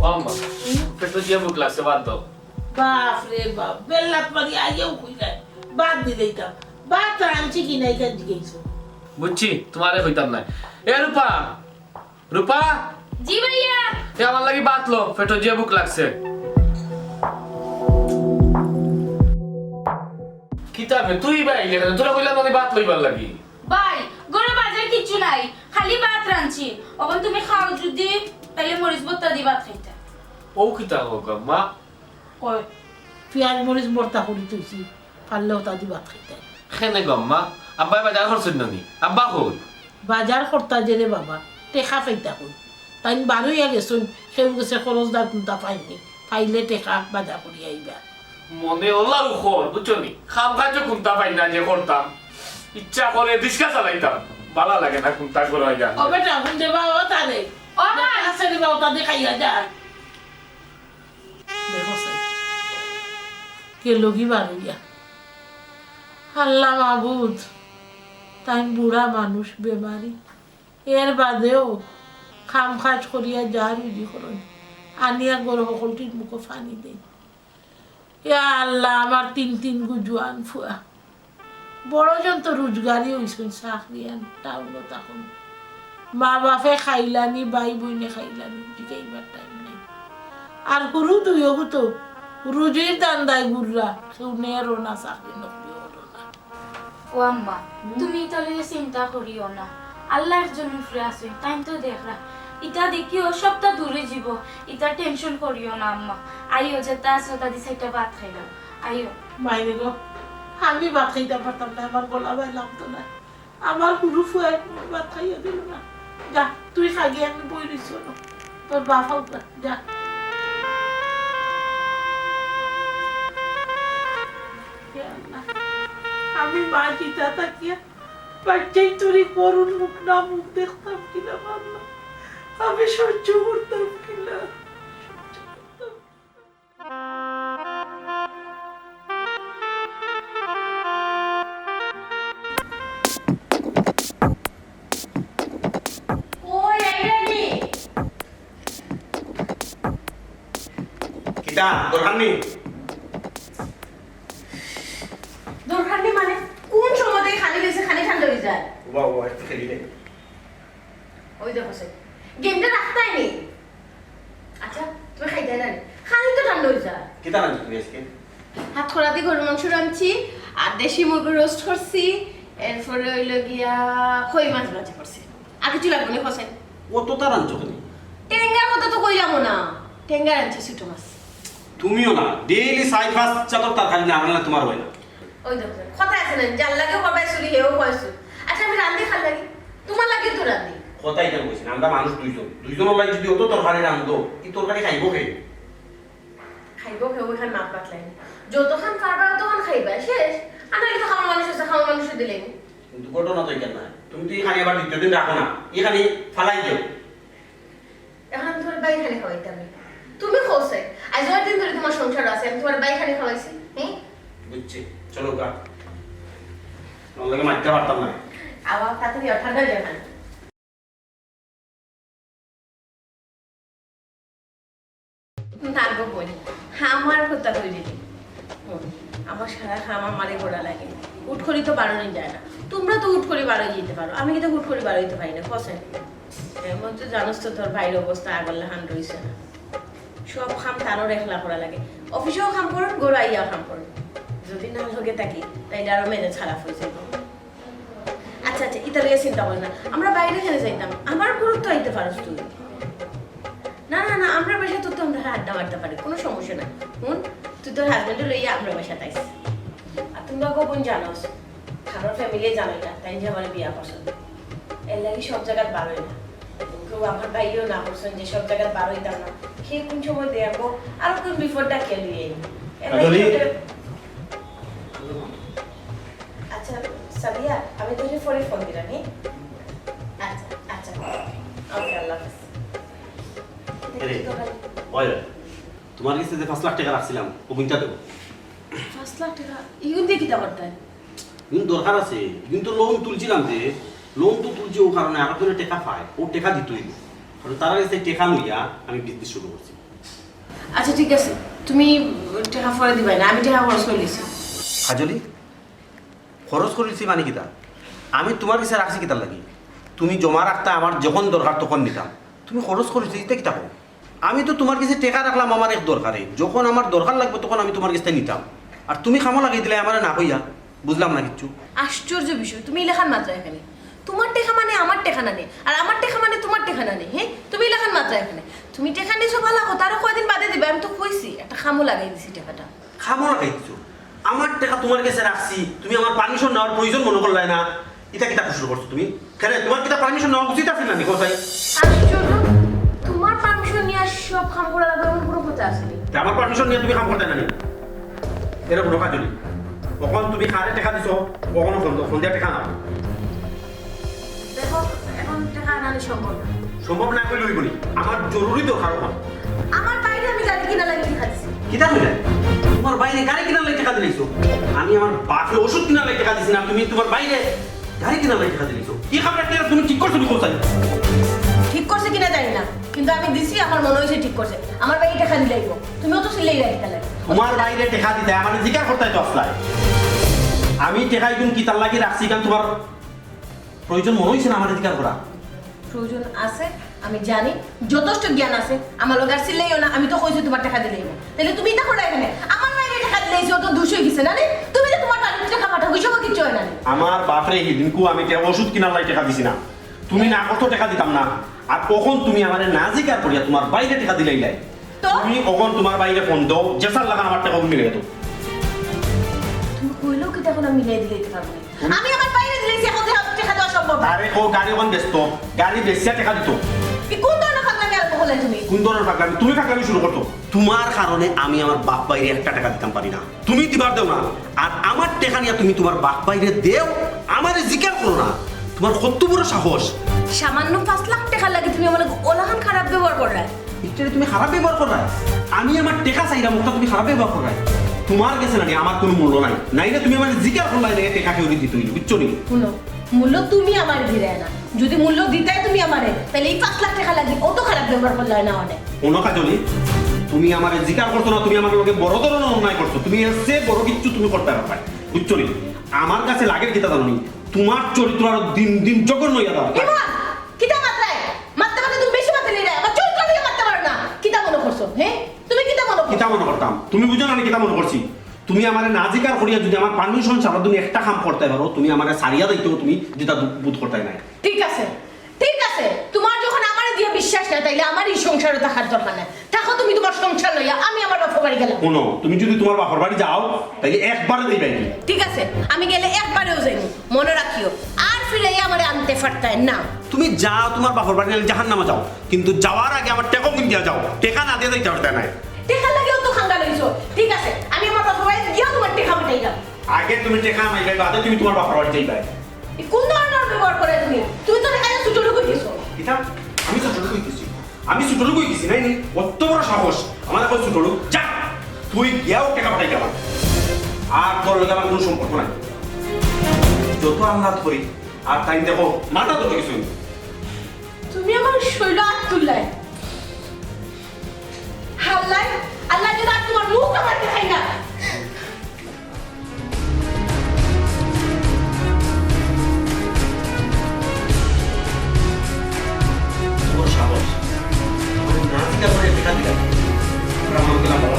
ও আম্মা, পেটো যে ভুক লাগছে, ভাত দাও। বাপ রে বাপ, বেল্লাত মারি আইয়াও কই যায়, ভাত দি দিতাম। ভাত রানছি কি নাই, কেন জিগাইছো? বুঝছি, তোমারে কইতাম না। এ রূপা, রূপা! জি ভাইয়া। এ আমার লাগি ভাত লো, পেটো যে ভুক লাগছে। কিতা বে, তুই ভাই, তোরা কইলাম আমি ভাত লইবার লাগি। ভাই, ঘরো বাজার কিচ্ছু নাই, খালি ভাত রানছি। অখন তুমি খাও যদি, তাইলে মরিচ ভর্তা দি ভাত খাইতা। ও কিতা হোক আম্মা? কয়, পিয়াজ মরিচ ভর্তা করি থইছি, পারলে ওটা দি ভাত খাইতা। কেনে গো আম্মা, আব্বায় বাজার করছইন না নি? আব্বা কই? বাজার করতা যে রে বাবা, টেকা পাইতা কই? তাইন বারইয়া গেছইন, কেউ গেছে খরচদার কুন্তা পাইনি, পাইলে টেকা বাজার করি আইবা। মনে অলাউ কর, বুঝছো নি? কাম কাজও কুন্তা পাই না যে করতাম। ইচ্ছা করে রিক্সা চালাইতাম। বালা লাগে না কুন্তা করা যায়। ও বেটা, হুন দেবা ও তারে। ও মা! আছে রে বাবা, তা দেখাইয়া যায়। দেখো সাই, কে লগি বারইয়া। আল্লাহ মাবুদ, তাইন বুড়া মানুষ বেমারি। এর বাদেও কাম কাজ করিয়া যা রুজি করইন, আনিয়া ঘর হকলটির মুখো পানি দেইন। ইয়া আল্লাহ, আমার তিন তিন গু জুয়ান ফুয়া, বড়জন তো রোজগারি অইছইন, চাকরিয়ান, টাউনো থাকইন। মা বাপে খাইলানি, ভাই বইনে খাইলানি, জিকাইবার টাইম নাই। আর হুরু দুইও তো রুজির ধান্দায় ঘুররা, কেউ নেরো না, চাকরি নকরি করো না। ও আম্মা, তুমি ইতা লইয়া চিন্তা করিও না, আল্লাহ একজন উপরে আছে, তাইন তো দেখরা। ইতা দেখিও সবটা দূরে যাব, ইতা টেনশন করিও না আম্মা। আইও, যেতা আছে ওতা দি চাইরটা ভাত খাইলাও, আইও। মাইরে গো, আমি ভাত খাইতাম পারতাম না, আমার গলা বায় লাগতো না। আমার হুরু ফুয়ায় ভাত খাইয়া দিল না। যা, তুই খাগি, আমি বই রইছি অনো। তোর বাপ আউক না, যা। হে আল্লাহ, আমি মা কিতা থাকিয়া বাচ্চাই তোর ই করুণ মুখ না মুখ দেখতাম কিনা আল্লাহ, আমি সহ্য করতাম কিনা। ওই, আইরা নি? কিতা, দরকার নি? দরকার নি মানে? কোন সময় থাকি খানি লইছে, খানি ঠান্ডা অই যায়। ওবা, ওবা, একটু খেলি রে। ওই দেখো সে, গেমটা রাখতায় নি। আচ্ছা, তুমি খাইতায় না নি? খানি তো ঠান্ডা অই যায়। কিতা রান্ধছো তুমি আজকে? হাতকড়া দি গরুর মাংস রানছি, আর দেশি মুরগি রোস্ট করছি, এরপরে অইলো গিয়া কই মাছ ভাজি করছি। আর কিছু লাগবো নি, হোসেন? অততা রানছো কেনে? টেঙ্গার কথা তো কইলাম না, টেঙ্গা রানছি, ছোট মাছ। তুমিও না, ডেইলি চাইর পাঁচ জাতর তরকারি না রানলে তুমার অয় না। ওই দেখো, কথা আছে না, যার লাগি করবায় চুরি, হেও কয় চুর। আচ্ছা, আমি রান্ধি কার লাগি? তুমার লাগিউ তো রান্ধি। কথা ইখান কইছি না, আমরা মানুষ দুইজন, দুইজনর লাগি যদি অত তরকারি রান্ধো, ই তরকারি খাইবো কে? খাইবো কে, অখান মাত মাতলায় নি। যতখান পারবা অতখান খাইবা, শেষ। আর নাইলে তো খাওয়া মানুষ আছে, খাওয়া মানুষে দিলায় নি। কিন্তু ঘটনা তো ইখান নায়। তুমি তো ইখানি আবার দ্বিতীয় দিন রাখো না, ইখানি ফালাই দেও। এখন আমি তুমার ভাইরে খানি খাওয়াইতাম নি। তুমি কইছো, আইজ অনেক দিন ধরি তুমার সংসার আছে, আমি তুমার ভাইরে খানি খাওয়াইছি, হুম? বুঝছি, চলো গা। আমার লগে মাততে পারতাম না। আবার তাড়াতাড়ি ঠান্ডা অই যাবে। না গো বইন, আমার কথা কইরে নি। হুন, আমার সারা কাম আমারে করা লাগে। হুট করি তো বারোনি যায় না। তুমরা তো হুট করি বারোই যাইতে পারো, আমি কিন্তু হুট করি বারোইতে পারি না, কও ছাইন। এমন তো জানোস তো তোর ভাইর অবস্থা আগর লাখান রইছে না। সব কাম তানর একলা করা লাগে। অফিসেও কাম করইন, ঘরো আইয়াও কাম করইন। যদি না লগে থাকি, তাইলে আরো মেজাজ খারাপ অই যাইবো। আচ্ছা, আচ্ছা, ইতা লইয়া চিন্তা করিস না। আমরা বাইরে কেনে যাইতাম? আমার ঘরো তো আইতে পারস তুই। না, না, না, আমরার বাসাত তো আমরা আড্ডা মারতাম পারি, কুনু সমস্যা নাই। হুন, তুই তোর হাজবেন্ডরে লইয়া আমরার বাসাত আইস। আর তুমরা গো বইন জানোস, তানর ফ্যামিলিয়ে জানইন না, তাইন যে আমারে বিয়া করছইন। এরলাগি সব জাগাত বারোই না। কেউ আমার ভাইয়েও না করছইন যে সব জাগাত বারোইতাম না। কে কুন সময় দেখবো, আর কুন বিপদ ডাকিয়া লইয়া আইবো। এরলাগি কাজলি। সব জাগাত আচ্ছা, সাদিয়া, আমি তাইলে পরে ফোন দিরাম, নি? আচ্ছা, আচ্ছা। ওকে, আল্লাহ হাফেজ। এরে, ওই, তুমার গেছে যে পাঁচ লাখ টেকা রাখছিলাম, অউ গুনতা দেও। পাঁচ লাখ টেকা? ইগুন দিয়া কিতা করতায়? ইগুন দরকার আছে, ইগুন তো লোন তুলছিলাম যে, লোন তো তুলছি অউ কারণে, আরো জনে টেকা পায়, অউ টেকা দিতে অইবো। কারণ তারার গেছে টেকা লইয়া আমি বিজনেস শুরু করছি। আচ্ছা, ঠিক আছে, তুমি টেকা পরে দিবায় না, আমি টেকা খরচ করিলিছি। কাজলি, খরচ করিলিছি মানে কিতা? আমি তুমার গেছে রাখছি কিতার লাগি? তুমি জমা রাখতায়, আমার যখন দরকার তখন নিতাম। তুমি খরচ করিলিছি, ইতা কিতা কও? আমি তো তুমার গেছে টেকা রাখলাম আমার এক দরকারে, যখন আমার দরকার লাগবো তখন আমি তুমার গেছে নিতাম। আর তুমি কামো লাগাই দিলায় আমারে না কইয়া, বুঝলাম না কিচ্ছু। আশ্চর্য বিষয়, তুমি ইলাখান মাতরায় কেনে? তুমার টেকা মানে আমার টেকা নানি, আর আমার টেকা মানে তুমার টেকা নানি, হে? তুমি ইলাখান মাতরায় কেনে? তুমি টেকা নিছো ভালা কথা, আরো কয়দিন বাদে দিবায়, আমি তো কইছি, একটা কামো লাগাই দিছি টেকাটা। কামো লাগাই দিছো? আমার টেকা তুমার গেছে রাখছি, তুমি আমার পারমিশন নেওয়ার প্রয়োজন মনো করলায় না। ইতা কিতা শুরু করছো তুমি? কেনে, তুমার কিতা পারমিশন নেওয়া উচিত আছিল না নি, কও ছাইন? আশ্চর্য, তুমার পারমিশন নিয়া সব কাম করা লাগে এমন কুনু কথা আছে নি? তে আমার পারমিশন নিয়া তুমি কাম করতায় না নি? এরে হুনো কাজলি, অখন তুমি কারে টেকা দিছো, অখনো ফোন দেও, ফোন দিয়া টেকা নেও। দেখো, এখন টেকা আনা সম্ভব না। সম্ভব না কইলে অইবো নি? আমার জরুরি দরকার অখন। আমার ভাইরে আমি গাড়ি কিনার লাগি টেকা দিছি। কিতা কইলায়? তুমার ভাইরে গাড়ি কিনার লাগি টেকা দিলাইছো? আমি আমার বাপরে ওষুধ কিনার লাগি টেকা দিছি না, তুমি তুমার ভাইরে গাড়ি কিনার লাগি টেকা দিলাইছো? ই কামটা তুমি ঠিক করছো নি, কও ছাইন? ঠিক করছে কিনা জানি না, কিন্তু আমি দিছি, আমার মনো অইছে ঠিক করছে। আমার ভাইরে টেকা দিলাইবো, তুমিও তো চিল্লাইরায় কিতার লাগি। তুমার ভাইরে টেকা দিতায়, আমারে জিকার করতায় তো আছলায়। আমি টেকা ইগুন কিতার লাগি রাখছি, ইখান তুমার প্রয়োজন মনো অইছে না আমারে জিকার করা? প্রয়োজন আছে, আমি জানি, যথেষ্ট জ্ঞান আছে, আমার লগে আর চিল্লাইও না। আমি তো কইছি তুমার টেকা দিলাইমু, তাইলে তুমি ইতা কররায় কেনে? আমার বাইরে টেকা দিলাইছি, অতো দুষ অইগেছে না নি? তুমি যে তুমার বাড়িত টেকা পাঠাও, কিচ্ছু অয় না নি? আমার বাপরে হিদিনকু আমি তে-, ওষুধ কিনার লাগি টেকা দিছি না, তুমি না করছো টেকা দিতাম না, আর অখন তুমি আমারে না জিকার করিয়া তুমার বাইরে টেকা দিলাইলায়। তো? তুমি অখন তুমার বাইরে ফোন দেও, যেছার লাখান আমার টেকা মিলাই দেও। তুমি কইলেও কিতা অখন আমি মিলাই দিলাইতাম পারমু নি? আমি আমার বাইরে দিলাইছি, অখন টেকা দেওয়া সম্ভব না। আরে ও গাড়ি অখন বেচতো, গাড়ি বেচিয়া টেকা দিতো। ই কুন ধরনর পাগলামি আরম্ভ করলায় তুমি? কুন ধরনর পাগলামি? তুমি পাগলামি শুরু করছো। তুমার কারণে আমি আমার বাপ ভাইরে একটা টেকা দিতাম পারি না, তুমি দিবার দেও না। আর আমার টেকা নিয়া তুমি তুমার বাপ ভাইরে দেও, আমারে জিকার করো না। তুমার কত বড় সাহস? সামান্য পাঁচ লাখ টেকার লাগি তুমি আমার লগে অলাখান খারাপ ব্যবহার কররায়। ইটারে তুমি খারাপ ব্যবহার কররায়? আমি আমার টেকা চাইরাম, অটা তুমি খারাপ ব্যবহার কররায়? তুমার গেছে না নি আমার কুনু মূল্য নাই, নাইলে তুমি আমারে জিকার করলায় না, টেকা কেউরে দিতে অইলে, বুঝছো নি? হুনো, মূল্য তুমি আমারে দিরায় না, যুদি মূল্য দিতায় তুমি আমারে, তাইলে ই পাঁচ লাখ টেকার লাগি অতো খারাপ ব্যবহার করলায় না অনে। হুনো কাজলি, তুমি আমারে জিকার করছো না, তুমি আমার লগে বড় ধরনর অন্যায় করছো, তুমি এর চেয়ে বড় কিচ্ছু তুমি করতায় পারবায়, বুঝছো নি? আমার কাছে লাগের কিতা জানো নি? তুমার চরিত্র আরো দিন দিন জঘন্য অইয়া যার। ইমন, কিতা মাতরায়? মাততে মাততে তুমি বেশি মাতিলাইরায়। আমার চরিত্র লইয়া মাততে পারো না। কিতা মনো করছো, হে? তুমি কিতা মনো করছো? কিতা মনো করতাম? তুমি বুঝো না নি কিতা মনো করছি? তুমি আমারে না জিকার করিয়া যুদি আমার permission ছাড়া তুমি একটা কাম করতায় পারো, তুমি আমারে ছাড়িয়া যাইতেও তুমি দ্বিধা বো-, বোধ করতায় নায়। ঠিক আছে, ঠিক আছে। তুমার যখন আমারে দিয়া বিশ্বাস নাই, তাইলে আমার ই সংসারো থাকার দরকার নাই। থাকো তুমি তুমার সংসার লইয়া, আমি আমার বাপর বাড়ি গেলাম। হুনো, তুমি যুদি তুমার বাপর বাড়ি যাও, তাইলে একবারে যাইবায় কি? ঠিক আছে, আমি গেলে একবারেউ যাইমু। মনো রাখিও, আর ফিরাইয়া আমারে আনতে পারতায় না। তুমি যাও তুমার বাপর বাড়ি, নাইলে জাহান্নামো যাও, কিন্তু যাওয়ার আগে আমার টেকা কিন্তু দিয়া যাও। টেকা না দিয়া যাইতায় পারতায় নায়। টেকার লাগিও তো কাঙ্গাল অইছো। ঠিক আছে, আমি আমার বাপর বাড়ি গিয়া তুমার টেকা পাঠাইলাম। আগে তুমি টেকা আনাইবায়, বাদে তুমি তুমার বাপর বাড়ি যাইবায়। ই কুন ধরনর ব্যবহার কররায় তুমি? তুমি তো দেখা যায় ছোট লোক অইগেছো। কিতা? আমি ছোট লোক অইগেছি? আমি ছোট লোক অইগেছি, নায় নি? অত বড় সাহস, আমারে কয় ছোট লোক? যা, তুই গিয়াউ টেকা পাঠাইয়া আন। আর তোর লগে আমার কুনু সম্পর্ক নাই। যত আহ্লাদ করি, আর তাইন দেখো, মাথা তো কিছু নেই। তুমি আমার শরীরো আত তুললায়। হাল্লায়, আল্লায় যেন আর তুমার মুখ আমার দেখাই না। বড় সাহস। আমারে না জিকার করিয়া টেকা দিলা। আমরা আমার গেলাম বাবা।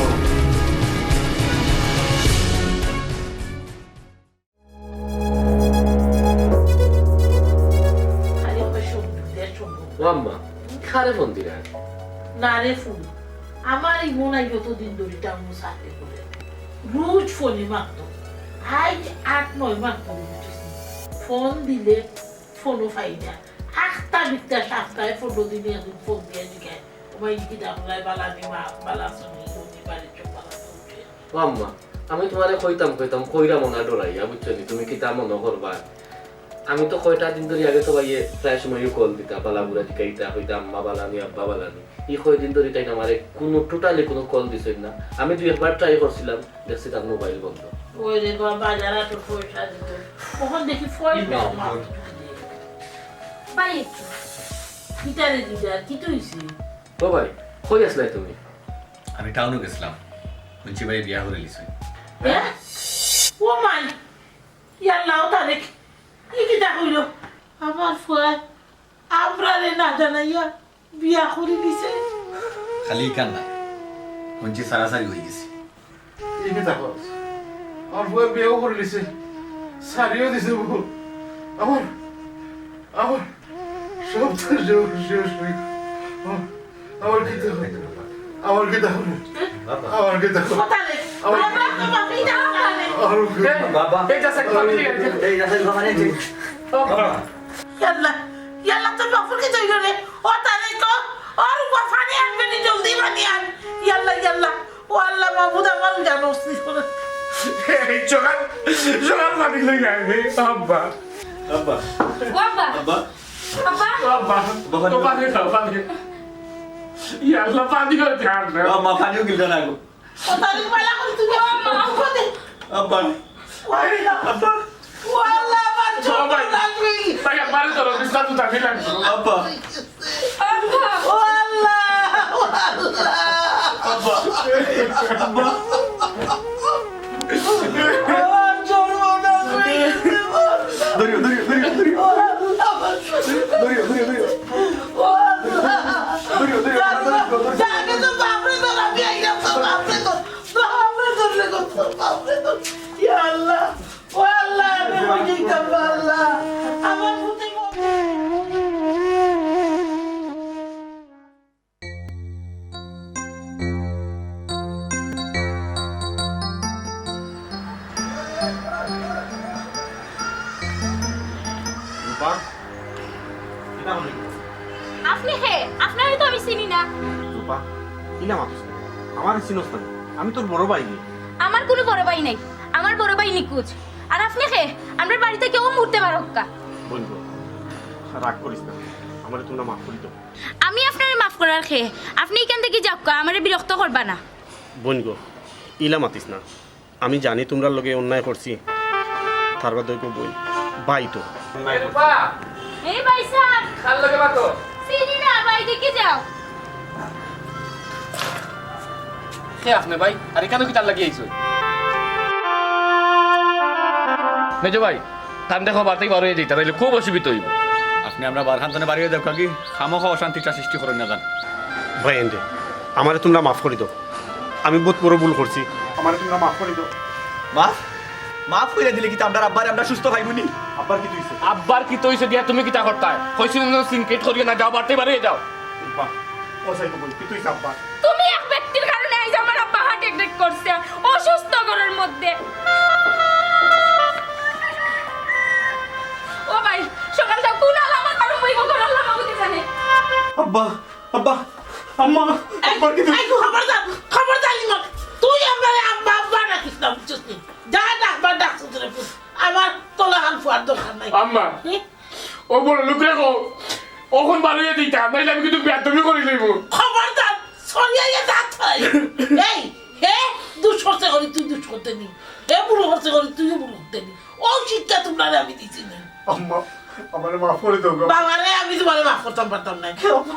খালি আমার সব দুঃখ দেয় সব। ও আম্মা, কারে ফোন দিরা? না রে ফুল, আমার ইমন আইজ অতদিন ধরি টাউনো চাকরি করে। রোজ ফোনে মাততো। আইজ আট নয় মাস ধরি উঠেছি। ফোন দিলে ফোনও পাই না। আখতা বিকতা সপ্তাহে পনেরো দিনে একদিন ফোন দিয়া জিগায়, "ও মাই, কিতা খবর, বালা নি মা, বালা আছো নি, রুটি বাড়ির সব বালা আছো নি?" ও আম্মা, আমি তুমারে কইতাম কইতাম, কইরাম না ডরাইয়া, বুঝছো নি? তুমি কিতা মনো করবা? আমি তো কয়টা দিন ধরি আগে তো ভাইয়ে প্রায় সময়ই কল দিতা, বালা বুরা জিকাইতা, কইতা, "আম্মা বালা নি, আব্বা বালা নি।" ই কয়দিন ধরি তাইন আমারে কুনু, totally কুনু কল দিছইন না। আমি দুই একবার try করছিলাম, দেখছি তার মোবাইল বন্ধ। ওই রে বাবা, যারা তো পয়সা দিত, তখন দেখি ফোন না, না। ভাই, কিতা রে দিদার, কিতা অইছে? ও ভাই, কই আছলায় তুমি? আমি টাউনো গেছিলাম, হুনছি ভাইয়ে বিয়া করিলিছইন। হ্যাঁ? ও মাই, ইয়াল্লাহ, ও তারেক, ই কিতা কইলো? আমার ফুয়ায় আমরারে না জানাইয়া বিয়া করিলিছে। খালি ইখান না, হুনছি সারাসারি অইগেছে। ই কিতা কস? আমার ফুয়ায় বিয়াও করিলিছে, সারিও দিছে বউ। আমার, আমার সব তো শেষ, শেষ অই-, আমার, আমার কিতা অইলো? আমার কিতা অইলো? আমার কিতা অইলো? ও তারেক, আমার বাবা, বাবা, এই দাও, তারেক। আমার কিতা অইলো? বাবা। এই যা, স্যার, বাবা, এই যা। এই যা, স্যার, বাবা, এই যা। বাবা। ইয়াল্লা, ইয়াল্লা, তোর বাপর কিতা অইলো রে? ও তারেক, ও, ওর উপর পানি আনবে নি, জলদি পানি আন। ইয়াল্লা, ইয়াল্লা। ও আল্লাহ মাবুদ, আমার জানো অস্থির করে। এই সকাল, সকাল পানি লই আয় রে, আব্বা। আব্বা। ও আব্বা। আব্বা। আব্বা। আব্বা, পানি। ও পানি খাও, পানি। ইয়া আল্লাহ, পানি খাও, জান না। ও আম্মা, পানিও গিলতা না গো। ও তারিক, বালা করে তুমি আমার মা আমাকে দে। আব্বা। ও আল্লাহ। আব্বা। ও আল্লাহ, আমার ও ভাই। ভাই, আব্বারে ধরো, বিছনা তো দাবি লাগবে। আব্বা। ও আল্লাহ, ও আল্লাহ। আব্বা। আব্বা। আমার সর্বনাশ হয়ে গেছে, ও আল্লাহ। ধরিও, ধরিও, ধরিও, ধরিও। ও আল্লাহ, আমার সর্বনাশ। ধরিও, ধরিও, ধরিও। ও আল্লাহ। বা, ইলা মাতিস না। আমারে চিনস না। আমি তোর বড় ভাই নি। আমার কুনু বড় ভাই নাই। আমার বড় ভাই নিখোঁজ। আর আপনে কে? আমরার বাড়িত কেউ মুততে পারউক্কা। বইন গো, রাগ করিস না। আমারে তুমরা মাফ করি দেও। আমি আপনারে মাফ করার কে? আপনে ইখান থাকি যাউক্কা, আমারে বিরক্ত করবা না। বইন গো, ইলা মাতিস না। আমি জানি তুমরার লগে অন্যায় করছি, তার বাদে কইবো ভাই তো। রূপা, এই ভাই সাহেব। কার লগে মাতো? চিনি না, ভাই দেখি যাও। কে আপনে ভাই? আর ইখানো কিতার লাগি আইছো? মেজো ভাই, তান দেখো বাড়ি থাকি বার অইয়া যাইতা, নাইলে খুব অসুবিধা অইবো। আপনে আমরার বারখান থনে বার অইয়া যাউক্কা গি, খামোখা অশান্তিটা সৃষ্টি করইন না যান। ভাই এন্ডে, আমারে তুমরা মাফ করি দেও। আমি বউত বড় ভুল করছি। আমারে তুমরা মাফ করি দেও। মাফ? মাফ কইরা দিলে কিতা আমরার আব্বারে আমরা সুস্থ পাইমু নি? আব্বার কিতা অইছে? আব্বার কিতা অইছে দিয়া তুমি কিতা করতায়? কইছি না, সিনক্রেট করিও না, যাও, বাড়ি থাকি বার অইয়া যাও। বাহ, ও সাইকো বই, কিতা অইছে আব্বার? তুমি এক ব্যক্তির কারণে আইজ আমার আব্বা হার্ট অ্যাটাক করছে, অসুস্থ ঘরর মধ্যে। ও ভাই, সকাল যাও, কুন আলামত আরম্ভ অইবো, ঘরর আল্লাহ মাবুদে জানে। আব্বা, আব্বা, আম্মা, এই, আব্বার কিতা অইছে? এই, খবরদার, খবরদার, ইমন। তুই আমারে আব্বা, আব্বা ডাকিস না, বুঝছস নি? যা ডাকবার ডাকছস রে পুত। আমার তোলা হান ফুয়ার দরকার নাই। আম্মা, হুম? ও বড় লোকরে কও, অখন বার অইয়া দিতা, নাইলে আমি কিন্তু বেয়াদবি করি লইবো। খবরদার, সরিয়া গিয়া দাঁত ফালাই। এই, হে দুষ করছে করি তুই দুষ করতে নি, হে ভুল করছে করি তুইও ভুল করতে নি। ও শিক্ষা তুমরারে আমি দিছি নি। আম্মা, আমারে মাফ করি দেও গো। বাবারে, আমি তুমারে মাফ করতাম পারতাম না।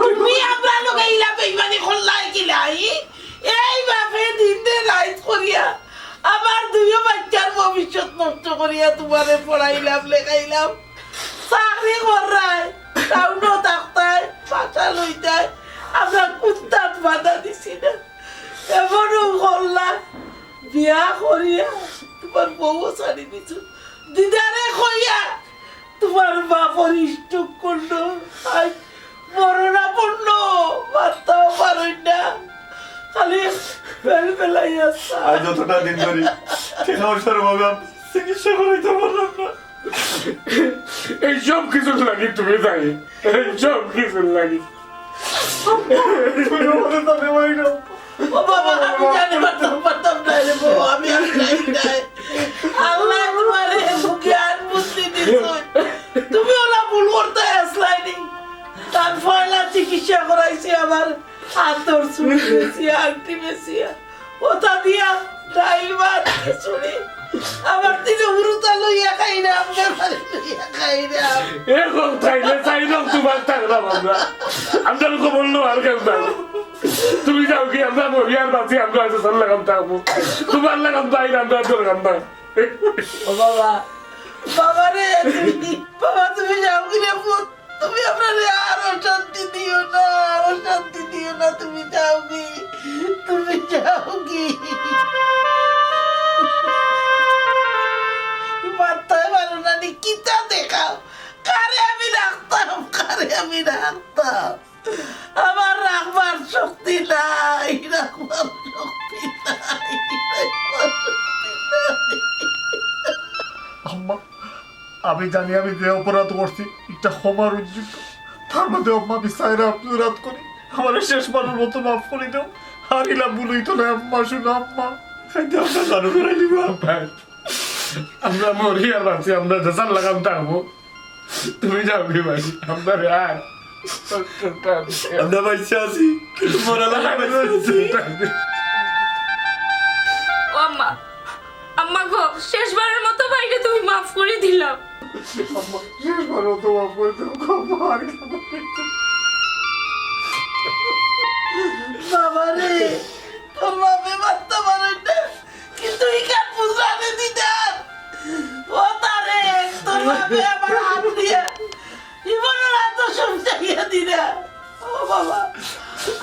তুমি আমরার লগে ইলা বেইমানি করলায় কিলা? এই বাপে দিন দে রাইত করিয়া আমার দুইও বাইচ্চার ভবিষ্যৎ নষ্ট করিয়া তুমারে পড়াইলাম, লেখাইলাম, চাকরি কররায়, টাউনো থাকতায়, বাসা লইতায়, আমরা কুন্তাত বাধা দিছি না। এমনও করলা, বিয়া করিয়া তুমার বউও ছাড়ি দিছো। দিদারে কইয়া তুমার বাপর স্ট্রোক করলো, আজ মরণাপন্ন, মাততাও পারইন না, খালি ফেল ফেলাইয়া চায়। আজ যতটা দিন ধরি টেকা পয়সার অভাবে আমি চিকিৎসা করাইতে পারলাম না। এই সব কিছুর লাগি তুমি দায়ী, এই সব কিছুর লাগি। তুই আমারে তাহলে মাইরো। ও বাবা, আমি জানি পারতাম, পারতাম না রে বাবা, আমি আর চাই নাই। আল্লায় তুমারে জ্ঞান বুদ্ধি দিছইন। তুমি অলা ভুল করতে আসলায় নি। তার পয়লা চিকিৎসা করাইছি আমার আতর চুড়ি বেচিয়া, আংটি বেচিয়া। ওটা দিয়া ডাইল ভাত খিচুড়ি। আমার দিনে হুরুতা লইয়া খাইরাম, বেমারি লইয়া খাইরাম। এখন খাইলে চাইলাম তুমার থাকলাম আমরা। আমরার কবর নেওয়ার কেউ নাই। তুমি যাও গি, আমরা মরি আর বাঁচি, আমরা আজ আল্লাহ লাগাম থাকবো। তুমার লাগাম বাইরে, আমরা দরকার না। ও বাবা, বাবা রে, তুমি, বাবা, তুমি যাও গি রে পুত, তুমি আমরারে আর অশান্তি দিও না, অশান্তি দিও না, তুমি যাও গি, তুমি যাও গি। মাততায় পারো না নি, কিতা দেখাও, কারে আমি রাখতাম, কারে আমি রাখতাম। আমার রাখবার শক্তি নাই, রাখবার শক্তি নাই, রাখবার শক্তি নাই। আম্মা, আমি জানি আমি যে অপরাধ করছি, ইটা ক্ষমার অযোগ্য। তার বাদে আম্মা, আমি চাইরাম আফসোস করি, আমারে শেষবারের মতো মাফ করি দেও। আর ইলা ভুল অইতো না আম্মা, শুনো আম্মা। খাইতে আপনার চালু করে দিবা। ভাই, আমরা মরি আর বাঁচি, আমরা যেসার লাগাম থাকবো। তুমি যাও গি ভাই, আমরা আর আমরা বাইচ্চা আছি, কিন্তু মরার আগে বাইচ্চা আছি। ও আম্মা, আম্মা গো, শেষবারের মতো ভাইরে তুমি মাফ করি দিলাও। আম্মা, শেষবারের মতো মাফ করি দিলাও, আম্মা, আর কেন? বাবা রে, তোর বাপে মারতে পারে না। কিন্তু ইখান বুঝলাম না দিদার। ও তারে, তোর বাপে আমার হাত দিয়া ইমনর হাতও সমজাইয়া দিরা। ও বাবা,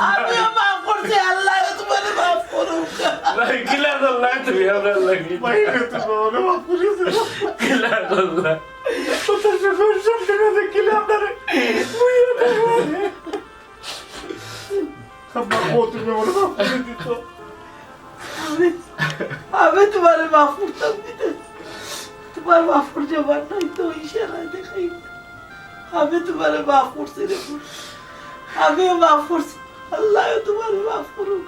আমিও মাফ করছি, আল্লায়ও তুমারে মাফ করুক। ভাই, কিলা করলা তুমি আমরার লাগি? ভাই, তুমি আমারে মাফ করি দিও। কিলা করলা? কত সুন্দর সুন্দর দেখিলে আপনারে। আম্মা, ও তুমি আমারে মাফ করি দিও। আমি, আমি তুমারে মাফ করতাম কিতা? তুমার মাফর জবান নাই তো, ইশারায় দেখাই। আমি তুমারে মাফ করছি রে পুত। আমিও মাফ করছি। আল্লাহ তোমার মাফ করুক।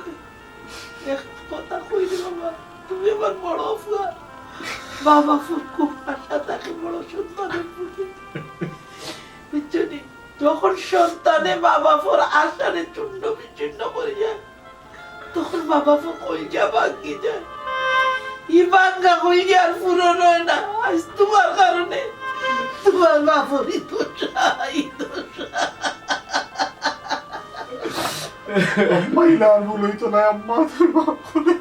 এক কথা কই রে বাবা, তুমি আমার বড় ফুয়া। বাবা ফুয়া খুব আশা থাকে বড় সন্তানের প্রতি। বুঝছো নি? যখন সন্তানে বাবা ফুয়ার আশারে চূর্ণ বিচূর্ণ করিয়া, তখন বাবা ফুয়ার কইজা ভাঙ্গি যায়। ই ভাঙ্গা কইজা আর পূরণ হয় না। আজ তোমার কারণে তোমার বাপরই দোষ, এই দোষ। আম্মা, ইলা আর ভুল হইতো না, আম্মা, তুমি মাফ করে